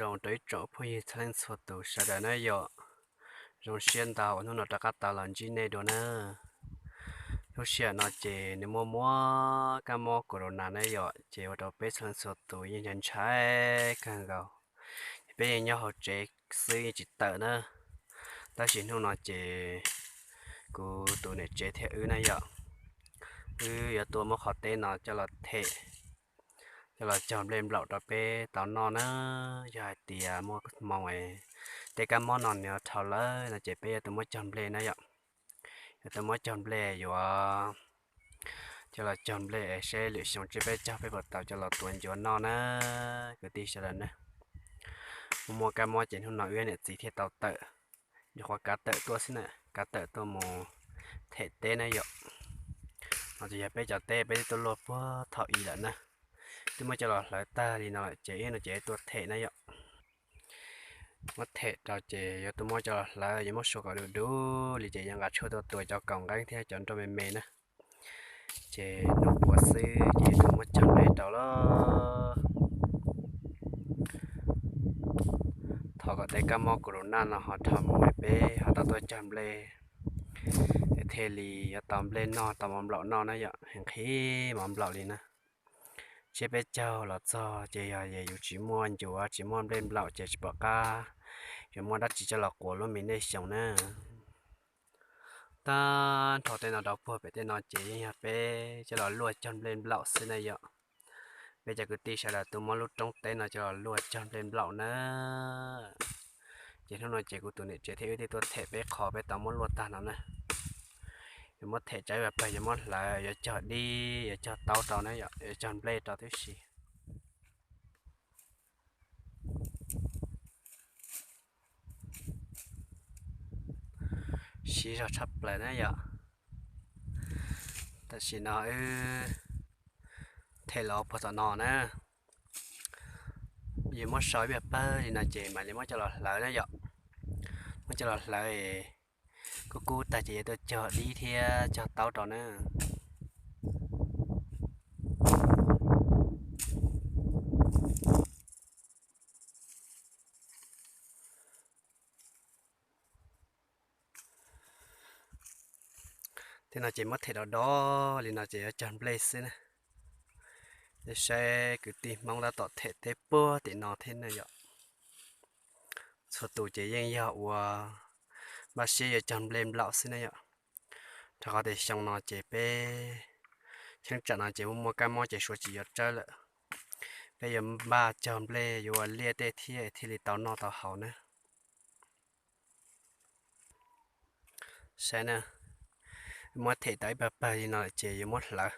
Zoo rau ib tsoom phooj ywg txhua leej txhua tus sawv daws na yom. Zoo siab ntau uas hnub no rov qab tau los ntsib nej dua na. Lub sij hawm no ces nws muaj muaj kab mob corona na yom, ces ua rau peb txhua leej txhua tus yeej ntshai ntshai kawg nkaus. Ces peb yeej nyob hauv tsev xwb yeej tsis tawm na. Tab sis hnub no ces kuv tus niam tsev thiab wb na yom, wb yuav tuaj muab qhov teb no coj los them, coj los cog nplej nplaum rau peb tau noj na. Yog hais tias muaj hmoo es tej kab mob no nws dhau lawm no ces peb yuav tuaj muab cog nplej na yom. Yuav tuaj muab cog nplej, yuav coj los cog nplej es seb lwm xyoo tsiab peb caug peb puas tau coj los tua ncuav noj na kwv tij sawv daws na. Muaj muaj kab mob ces hnub no wb niam txiv thiaj tau tawm, nyuam qhuav kav tawm tuaj xwb na, kav tawm tuaj mus them teb na yom. No ces yog peb cov teb peb twb tuaj luaj puag thaum i lawm na. Twb muab coj los hlawv tag li no lawm ces ib no ces tuaj them na yom. Muab them rau ces yuav tuaj muab coj los hlawv, yuav muab sua kom du du li ces yuav nqa tshuaj tuaj tua cov kaus nqeeb thiab cov nroj me me na. Ces nug puav xwb ces yuav tuaj muab cog nplej rau lawm. Thov kom tej kab mob corona no ho dhau mus es peb ho tau tuaj cog nplej, es thiaj li yuav tau nplej noj tau mov nplaum noj na yom, nqhis mov nplaum li na. Tsiab peb caug los txog ces yog yus tsis muaj ncuav tsis muaj nplej nplaum ces tsis pom qab yuav muaj dab tsi coj los quas lub me nej xyoo na. Tag nrho tej no rau puag pem tej no ces yeej yog peb coj los luaj cog nplej nplaum xwb na yom. Peb cov kwv tij sawv daws tuaj muab lub roob teb no coj los luaj cog nplej nplaum na. Ces hnub no ces kuv tus niam tsev thiab wb thiaj tuaj them peb qho peb tau muab luaj tag no na. Yuav muab them tsawv ib pawg, yuav muab hlawv, yuav cog dib, yuav cog taub rau na yom, yuav cog nplej rau tib si. Siv zog tshaj plaws na yom. Tam sim no wb them los puag tom no na. Yus muab sau ib pawg li no ces mam li muab coj los hlawv na yom. Muab coj los hlawv, kub kub tag ces yuav tuaj cog dib thiab cog taub rau na. Tej no ces muab them do do li no ces yuav cog nplej xwb na. Saib kwv tij Hmoob tab tom them teb puag tim no thiab na yom. Txhua tus ces yeej yog ua npaj siab yuav cog nplej nplaum xwb na yom. Rau qhov tias xyoo no ces peb cheeb tsam no ces muaj muaj kab mob ces suav tsis yuav tsawb lawm. Peb yuav npaj cog nplej yuav ua liaj tej thiab thiaj li tau noj tau haus na. Saib na, muab them tau ib pawg pawg li no lawm ces yuav muab hlawv.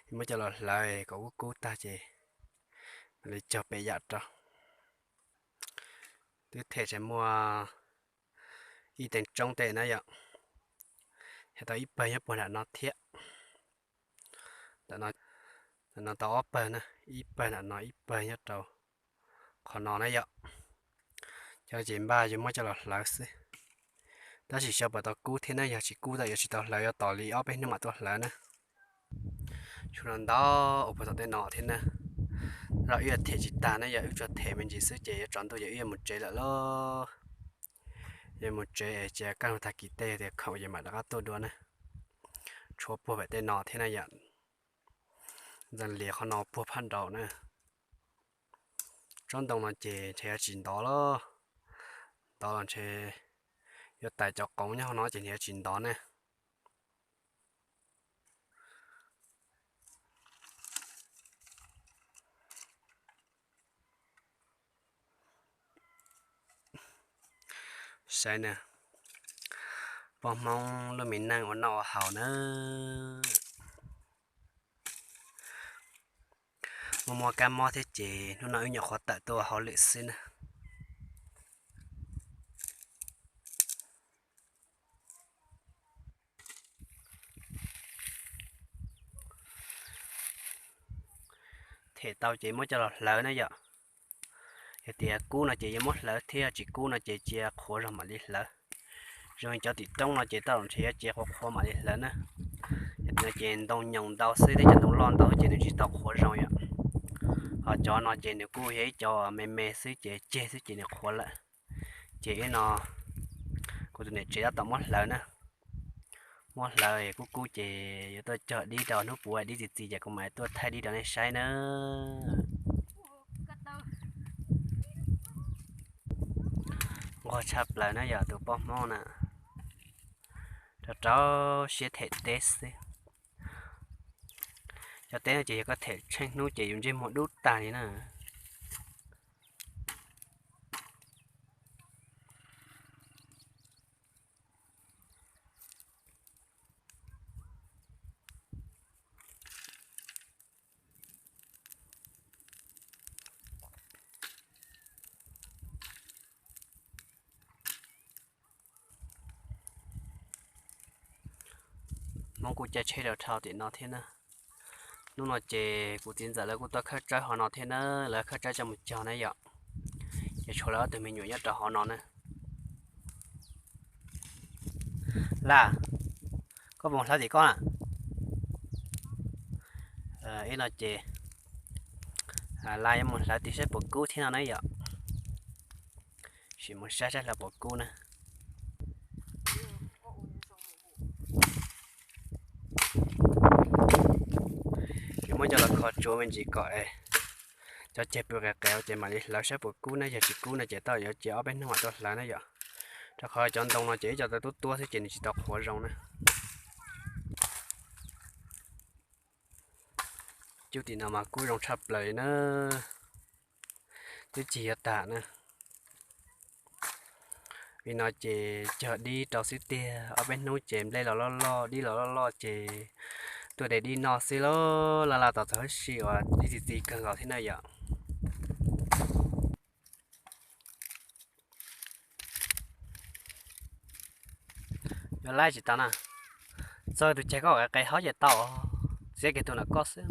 Yuav muab coj los hlawv kom kub kub tag ces mam li cog pem yam rau. Twb them tseem muaj ib teev tsoob tej na yom. Yog tau ib pawg nyob puag nram no thiab. Tam no tau ob pawg na, ib pawg nram no ib pawg nyob rau qhov no na yom. Cov ces npaj yuav muab coj los hlawv xwb. Tab sis xyov puas tau kub thiab na, yog tsis kub tau yuav tsis tau hlawv, yuav tos li ob peb hnub mam tuaj hlawv na. Tshuav no ntau uas puag tom tej no thiab na. Los wb yuav them tsis tag na, yog wb tsuas them me ntsis xwb ces yuav tsaus ntuj ces wb yuav mus tsev lawm lauj. Yuav mus tsev es cia kaj ntug tag kis tej tias khoom ces mam rov qab tuaj dua na. Tshuav puag pem tej no thiab na yom. Ntxeev lias qhov no puag phab nraud na. Tsob ntoo no ces ntshe yuav tsis ntov los, ntov los ntshe yuav tais cov qoov nyob hauv no ces ntshe yuav tsis ntov ne. Saib na, poj Hmoob lub me neej ua noj ua haus na. Muaj muaj kab mob thiab ces hnub no wb nyuam qhuav tawm tuaj ua hauj lwm xwb na. Them tau ces muab coj los hlawv na yom. Yog tias kub no ces yuav muab hlawv thiab, tsis kub no ces cia qhuav zog mam li hlawv. Zoo li cov tim roob no ces tej zaum ntshe yuav cia qhuav qhuav mam li hlawv na. Yog tias no ces ntoo nyoos ntau xwb thiab cov ntoo loj ntau ces nws tsis tau qhuav zoo yom. Cov no ces nws kuj yog ib co me me xwb ces ceg xwb ces nws qhuav lawm. Ces ib no kuv tus niam tsev tab tom muab hlawv na, muab hlawv kub kub ces yuav tuaj cog dib rau hnub puav dib txi txiv ces kuv mam tuaj thaij dib rau nej saib na. Nquag tshaj plaws na yog tus poj Hmoob na, rau rau siab them teb xwb. Cov teb no ces yog koj them tsheej hnub ces yus ntsej muag dub tag li na. Hmoob kuj caij tsheb rau dhau tim no thiab na. Hnub no ces kuv txiv ntxawm lawv kuj tuaj khawb tsawb hauv no thiab na, lawv khawb tsawb coj mus cog na yom. Ces tshuav lawv ob tug me nyuam nyob rau hauv no na. Laj, koj puas hlawv tim koj na? Ib no ces Laj yuav mus hlawv tim saib puas kub thiab no na yom. Sim mus saib saib hlawv puas kub na. Ces muab coj los kho tsuav me ntsis kom cov ceg pw qis qis ces mam li hlawv saib puas kub na, yog tsis kub no ces tau yuav cia ob peb hnub mam tuaj hlawv na yom. Rau qhov cov ntoo no ces ib co tau tuab tuab xwb ces nws tsis tau qhuav zoo na. Cub tim no mas kub zoo tshaj plaws li na, twb cig yuav tag na. Li no ces cog dib rau xwb tiag, ob peb hnub ces nplej los loj loj dib los loj loj ces tuaj de dib noj xwb lauj. Laj laj tos txog huv si uas dib txi txiv kawg nkaus thiab na yom. Yuav laib tsis tau na. Txog tus ceg koj qe qe hov ces tau, txiav kiag tus ntawm koj xwb.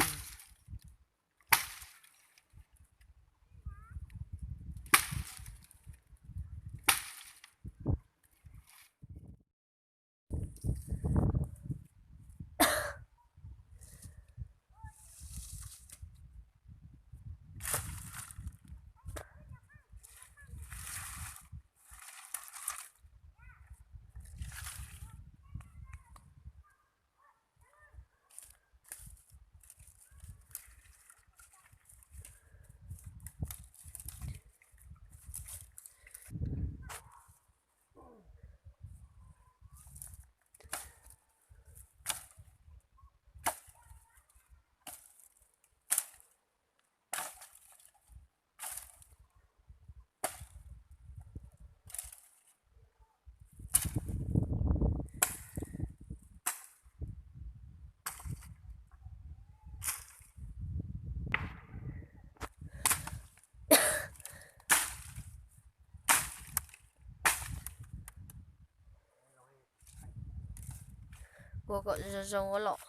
Ua kom zoo zoo ua los.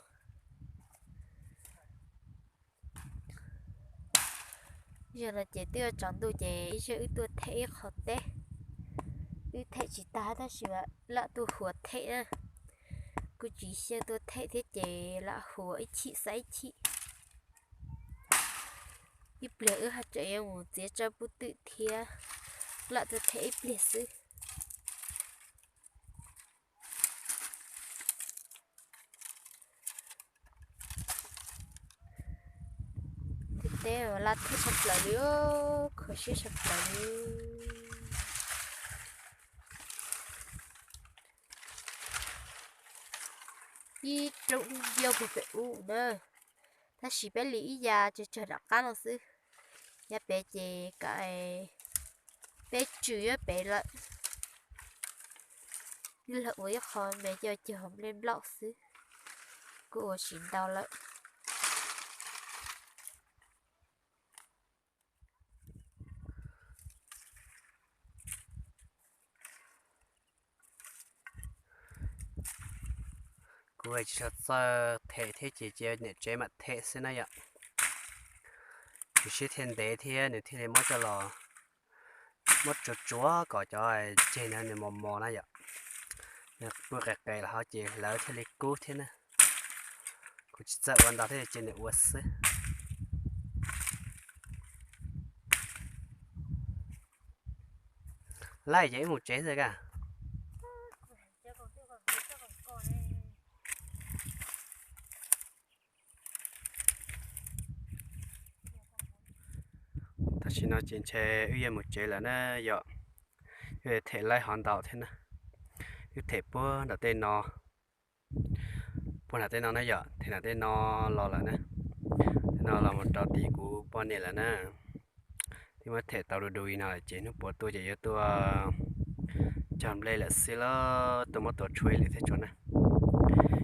Yog no ces twb yuav tsaus ntuj ces ib zaug wb tuaj them ib qho teb. Wb them tsis tag tab sis mas lam tuaj huas them na. Kuj tsis xyaw tuaj them thiab ces lam huas ib chim xav ib chim. Ib pliag wb haj tseem yuav mus txiav tsawb pub twm thiab, lam tuaj them ib pliag xwb. Tej teb laj thiab tshaj plaws li, kho siab tshaj plaws li. Ib roob yaj puag pem ub na, tab sis peb li ib yav tsawg tsawg nram qab no xwb. Yav pem ces kav peb tswm yuav pem lawm. Wb los ua ib qho me coj cog nplej nplaum xwb, kuj ua tsis ntau lawm. Kuv tsis tshua txawj them thiab ces cia niam tsev mam them xwb na yom. Nws siab thiaj ntev thiab nws thiaj li muab coj los, muab tsuav tsuav kom cov ceg ntawd nws mos mos na yom. Nws pw qis qis los ho ces hlawv thiaj li kub thiab na. Kuv tsis txawj ua ntau thiab ces nws ua xwb. Laij ces wb mus tsev xwb ka. Tam sim no ces ntshe wb yuav mus tsev lawm na yom. Wb them laij hov ntau thiab na. Wb them puag nram tej no, puag nram tej no na yom, them nram tej no los lawm na. Tej no los mus rau tim kuv poj niam lawm na. Twb muab them tau du du li no lawm ces hnub puav tuaj ces yuav tuaj cog nplej lawm xwb los tuaj muab tua tshuaj ib lwm thiab tsuas na.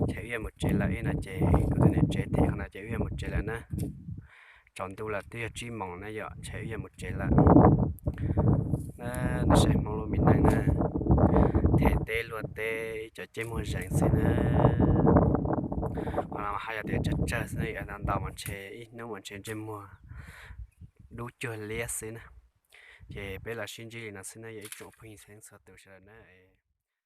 Ces wb yuav mus tsev lawm ib no ces kuv tus niam tsev them qhov no ces wb yuav mus tsev lawm na. Tsaus ntuj lawm twb yog tsib moos na yom, ntshe wb yuav mus tsev lawm. Nej saib Hmoob lub me neej na, them teb luag teb cov ceg muag zees xwb na. Qhov no haj yog tias tsawg tsawg xwb na, yog ntau ntau mas ntshe ib hnub mas ntshe ntsej muag dub cuag liab xwb na. Ces peb los sib ntsib li no xwb na yog ib tsoom phooj ywg txhua tus sawv daws na.